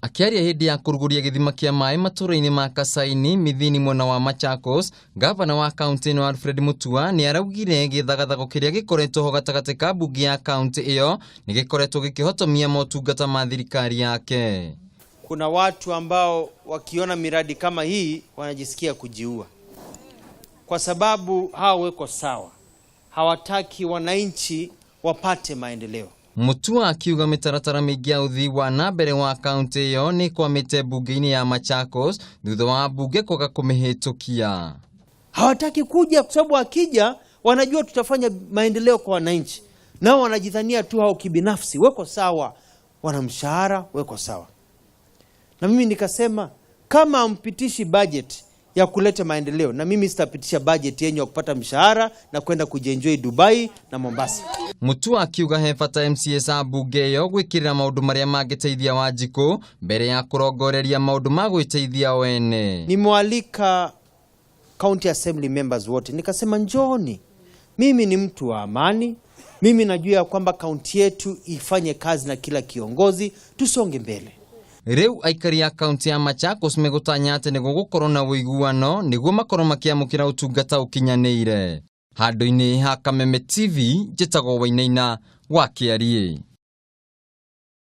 Akĩaria hĩndĩ ya kũrugũria gĩthima kĩa maĩ matũũra-inĩ ma Kasaini, Mithini mwena wa Machakos, gavana wa kaunti ĩno Alfred Mutua nĩ araugire gĩthagathago kĩrĩa gĩkoretwo ho gatagatĩ ka mbunge ya kaunti ĩyo nĩ gĩkoretwo gĩkĩhotomia motungata ma thirikari yake. Kuna watu ambao wakiona miradi kama hii wanajisikia kujiua, kwa sababu hao weko sawa, hawataki wananchi wapate maendeleo. Mutua akiuga mĩtaratara mĩingĩ ya ũthii wa na mbere wa kaunti ĩyo nĩ ĩkwamĩte mbunge-inĩ ya Machakos thutha wa mbunge kwaga kũmĩhĩtũkia. Hawataki kuja kwa sababu wakija wanajua tutafanya maendeleo kwa wananchi, nao wanajidhania tu hao kibinafsi weko sawa, wana mshahara weko sawa. Na mimi nikasema kama hampitishi budget ya kuleta maendeleo, na mimi sitapitisha budget yenyu ya kupata mshahara na kwenda kujienjoy Dubai na Mombasa. Mutua akiuga he bata MCAs a mbunge ĩyo gwĩkĩrĩra maũndũ marĩa mangĩteithia Wanjikũ mbere ya kũrongoreria maũndũ ma gwĩteithia o ene. Nimewalika county assembly members wote, nikasema njooni, mimi ni mtu wa amani, mimi najua ya kwamba kaunti yetu ifanye kazi na kila kiongozi, tusonge mbele. Rĩu aikari a kaunti ya Machakos megũtanya atĩ nĩ gũgũkorwo na ũiguano nĩguo makorwo makĩamũkĩra ũtungata ũkinyanĩire. Handũ-inĩ ha Kameme TV, njĩtagwo Wainaina wa Kĩariĩ.